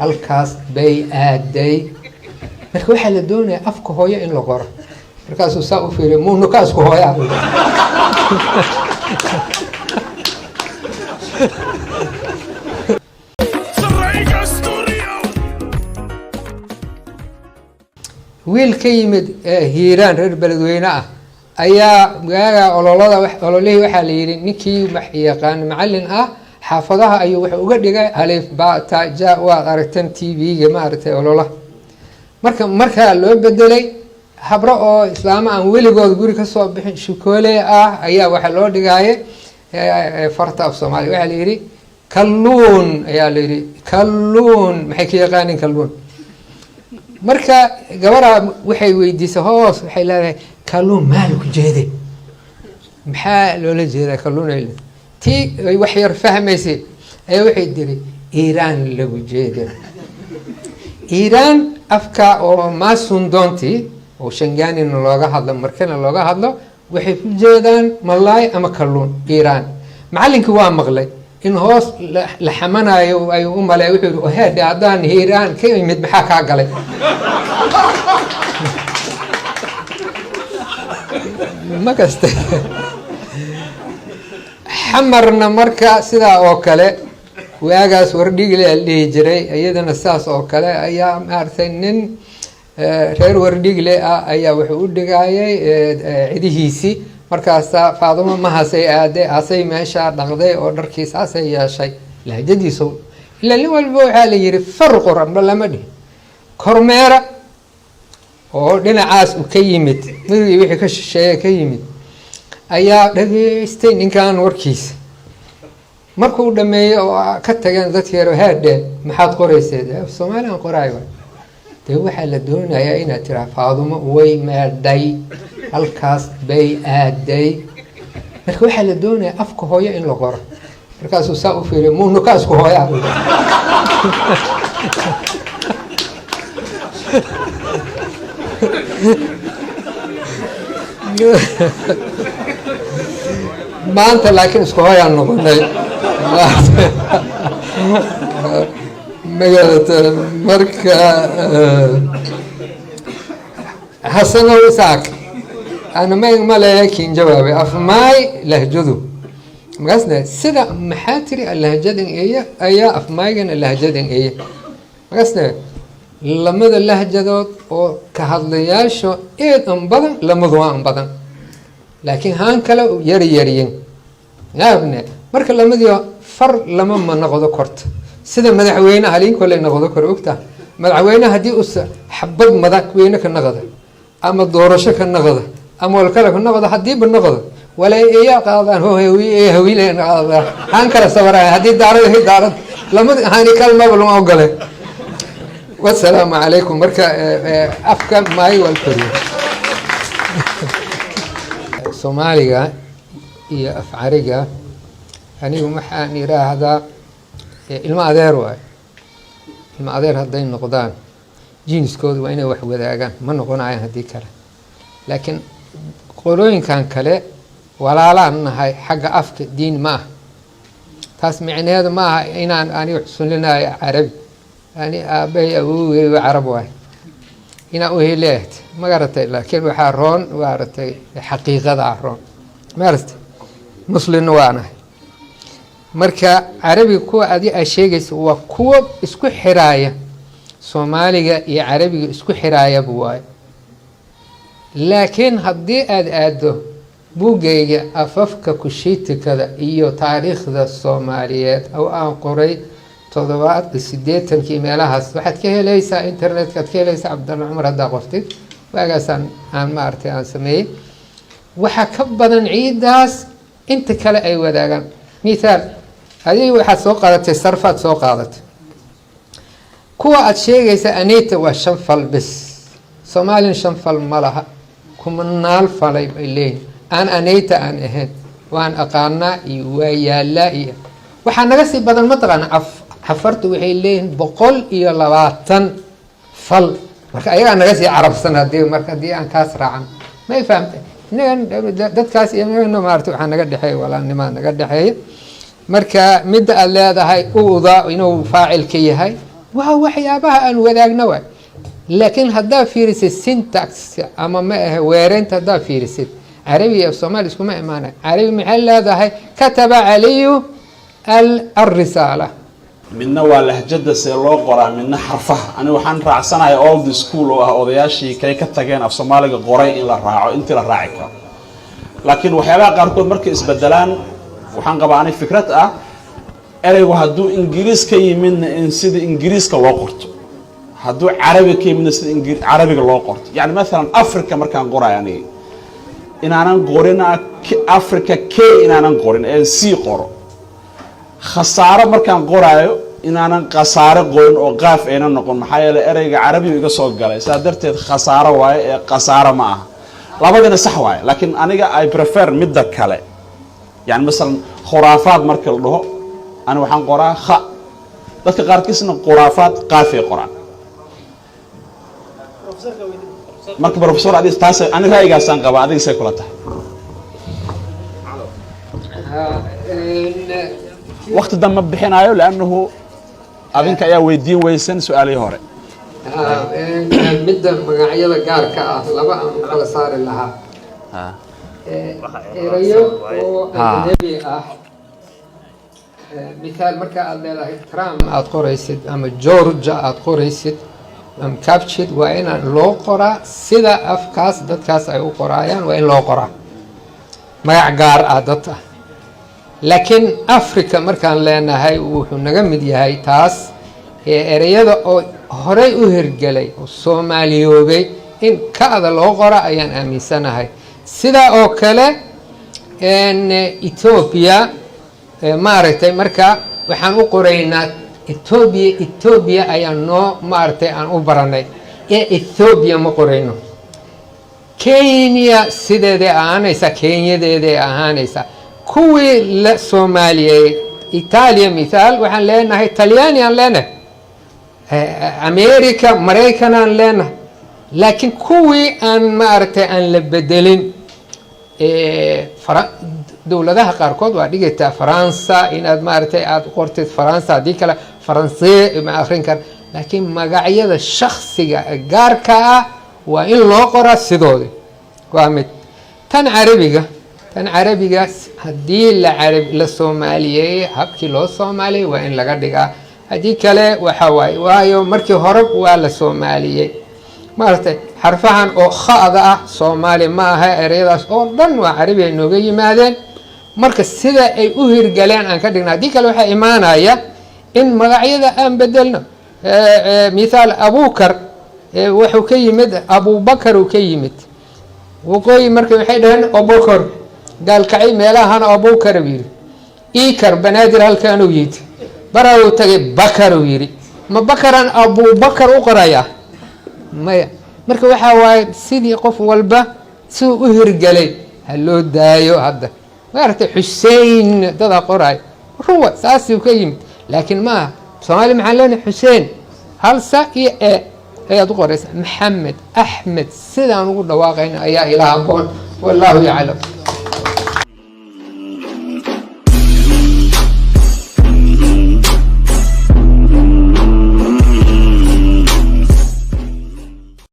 Halkaas bay aaday. Marka waxaa la doonaya afka hooyo in la qoro. Markaasuu saa u fiiriya, muunukaasku hooyaa. Wiil ka yimid Hiiraan, reer Beledweyne ah, ayaa waagaa ololada ololihii waxaa la yidhi ninkii yaqaan macalin ah xaafadaha ayuu wuxuu uga dhigay alif ba ta ja. Waad aragteen TV-ga, maaragtay, ololaha. Marka markaa loo bedelay habro oo islaamo aan weligood guri kasoo bixin, shukoole ah, ayaa waxaa loo dhigaaye farta af Soomaaliya. Waxaa la yidhi kalluun ayaa la yidhi, kalluun maxay ka yaqaanin kalluun? Marka gabaraa waxay weydiisay hoos, waxay leedahay, "Kalluun maa lagu jeede? Maxaa loola jeedaa kalluun?" Ay tii ay wax yar fahmaysay ayaa waxay tiri, "Iiraan lagu jeeda." Iiraan afka oo maasun doonti oo Shangaanina looga hadlo, markana looga hadlo, waxay ku jeedaan malaay ama kalluun, Iiraan. Macallinkii waa maqlay in hoos la xamanayo ayuu u malay. Wuxuu yihi, "Oheedhe, haddaan Hiiraan ka imid maxaa kaa galay?" Ma kaste. Xamarna marka sidaa oo kale, waagaas Wardhigle la dhihi jiray, iyadana sidaas oo kale ayaa, maaragtay, nin reer Wardhigle ah ayaa wuxuu u dhigaayay cidihiisii. Markaasa Faadumo mahasay aaday, asay meeshaa dhaqday oo dharkii saasay yeeshay lahjadiisa. Ilaa nin walba waxaa la yihi far qoranba lama dhihin. Kormeera oo dhinacaas u ka yimid, Mudugii wixii ka shisheeye ka yimid, ayaa dhageystay ninkan warkiisa. Markuu dhameeyey oo ka tageen dadkeero, "Haadhe, maxaad qorayseed?" "Soomaalian qoraay." "Dee waxaa la doonayaa inaad tiraa Faadumo way meedhay, halkaas bay aaday. Marka waxaa la doonayaa afka hooyo in la qoro." Markaasuu saa u fiiriya, "Muunukaasku hooyaa?" Maanta laakiin isku hooyaan noqonay, magarata. Marka Hasanow Isaaq, ana ma maleeya kin jawaabay afmaay lahjadu markaasna sida maxaa tiri lahjadan eeya ayaa afmaaygana lahjadan eeya. Markaasna lamada lahjadood oo ka hadlayaasha eed an badan, lamadu waa an badan, laakiin haan kale yari yaryin yaabne. Marka lamadii far lama ma noqdo korta sida madaxweyne halin kole noqdo kor ogta. Madaxweyne haddii us xabad madaxweyne ka noqda ama doorasho ka noqda ama walkale ka noqdo, hadiiba noqdo walaa eeya qaadaan hawiile qaadaan, haan kala sabaraya. Haddii daarad daarad lamad hani kalmaba lama ogole. Wasalaamu calaykum. Marka afka maay wal koriyo, Soomaaliga iyo afcariga, anigu waxaan yidhaahdaa ilmo adeer waayo. Ilmo adeer hadday noqdaan, jiiniskoodu waa inay wax wadaagaan, ma noqonayaan haddii kale. Laakiin qolooyinkan kale walaalaan nahay xagga afka, diin ma ah. Taas micneheedu ma aha inaan anigu xusulinayo Carabi. Ani aabbahay awowgey Carab waay, inaan uheleet ma garatay. Laakiin waxaa roon, maaragtay, xaqiiqadaa roon, maaragtay, muslimna waanahay. Marka carabiga kuwa adi aa sheegaysa waa kuwo isku xiraaya Soomaaliga iyo Carabiga, isku xiraayaba waayo. Laakiin haddii aada aado buggayga afafka kushiitikada iyo taariikhda Soomaaliyeed oo aan qoray 87-kii meelahaas, waxaad ka helaysaa internetka, aad ka helaysaa Cabdalla Cumar haddaa qortid. Waagaasaan aan, maaragtay, aan sameeyey. Waxaa ka badan ciiddaas inta kale ay wadaagaan. Mithaal, adiga waxaad soo qaadatay sarfaad soo qaadatay. Kuwa aada sheegaysa anita waa shan fal bis. Soomaaliyana shan fal ma laha, kumanaal falay bay leeyihin aan anayta aan ahayn. Waan aqaanaa iyo waa yaallaa iyo waxaa naga sii badan, mataqaana, xafartu waxay leeyihiin 120 fal. Marka ayagaa naga sii carabsan hadii marka haddii aan kaas raacan, may fahamtay? Inagan dadkaas iyo inagana, maarata, waxaa naga dhexeeya walaalnimaa naga dhexeeya. Marka midda aada leedahay uda inuu faacilka yahay Waa waxyaabaha aan wadaagna waay. Laakiin haddaa fiirisid syntax ama ma ahe weereynta, haddaa fiirisid Carabi iyo Soomaali iskuma imaanay. Carabi maxay leedahay? كتب علي الرسالة. Midna waa lahjada see loo qoraa, midna xarfaha. Aniga waxaan raacsanahay old school oo ah odayaashii kay ka tageen af Soomaaliga qoray in la raaco intii la raaci karo. Laakiin waxyaabaha qaarkood markay isbedelaan, waxaan qabaa ani fikrad ah ereygu hadduu Ingiriis ka yimidna in sida Ingiriiska loo qorto, hadduu Carabi ka yimidna sida Carabiga loo qorto. Yani maalan Africa markaan qorayo, aniga inaanan qorin Africa K, inaanan qorin ee C qoro. Khasaaro markaan qoraayo, inaanan khasaaro qorin oo qaaf ayna noqon, maxaa yeeley ereyga Carabiyu iga soo galay, saa darteed khasaaro waaye ee khasaaro ma aha. Labadina sax waaye, laakiin aniga I prefer midda kale. Yani masalan khuraafaad marka la dhaho, ani waxaan qoraa kha, dadka qaarkiisna khuraafaad qaafay qoraan. Marka professor, adig taas ani ra'yigaasaan qabaa, adiga say kula tahay? Waqti dan ma bixinayo لأنه adinka ayaa weydiin weysan su-aalihii hore. Midda magacyada gaarka ah laba aan u kala saari lahaa. Erayo oo ajnabi ah, mithaal marka aad leedahay Trump aad qoraysid ama Georgia aad qoraysid ama captured, waa inaan loo qoraa sida afkaas dadkaas ay u qoraayaan, waa in loo qoraa magac gaar ah dad ah. Laakiin Africa markaan leenahay, wuxuu naga mid yahay taas ereyada oo horey u hirgelay oo soomaaliyoobay in ka-da loo qora ayaan aaminsanahay. Sidaa oo kale Ethiopia, maaragtay, marka waxaan u qoraynaa Ethiopia. Ethiopia ayaan noo, maaragtay, aan u baranay ee Ethiopia ma qorayno. Kenya sideeday ahaanaysaa, Kenyadeeday ahaanaysaa. Kuwii la Soomaaliyey, Italia mithaal, waxaan leenahay Talyaani aan leenahay, America Maraykanaan leenahay. Laakiin kuwii aan, maaragtay, aan la bedelin, dowladaha qaarkood waa dhigataa Faransa inaad, maaragtay, aada qortid Faransa, haddii kale Faransee ma akrin kara. Laakiin magacyada shaksiga gaarka ah waa in loo qoraa sidoodi. Waa mid. Tan carabiga haddii la carab la soomaaliyeeyey, habkii loo soomaaliyey waa in laga dhigaa. Haddii kale waxa waaye, waayo markii hore waa la soomaaliyey, maaragtay, xarfahan oo kha'da ah Soomaali ma aha. Ereyadaas oo dhan waa Carabi ay nooga yimaadeen. Marka sida ay u hirgaleen aan ka dhigna. Haddii kale waxaa imaanaya in magacyada aan bedelno. Mithaal Abukar wuxuu ka yimid, Abubakar uu ka yimid. Waqooyi marka waxay dhaheen Obokor, Gaalkacay meelahana Abukar uu yidhi, Ikar Banaadir halkaanuu yidhi, Baraawu tagay Bakar uu yidhi. Ma Bakaran Abubakar u qoraya? Maya. Marka waxaa waaye sidii qof walba siduu u hirgelay ha loo daayo. Hadda maaragtay Xusein dadaa qoraay, ruwa saasuu ka yimid, laakiin ma aha. Soomaaliya maxaan leenahay? Xuseen, hal sa iyo e ayaad u qoraysa. Maxamed, Axmed, sidaan ugu dhawaaqayna ayaa ilaa aqoon. والله يعلم.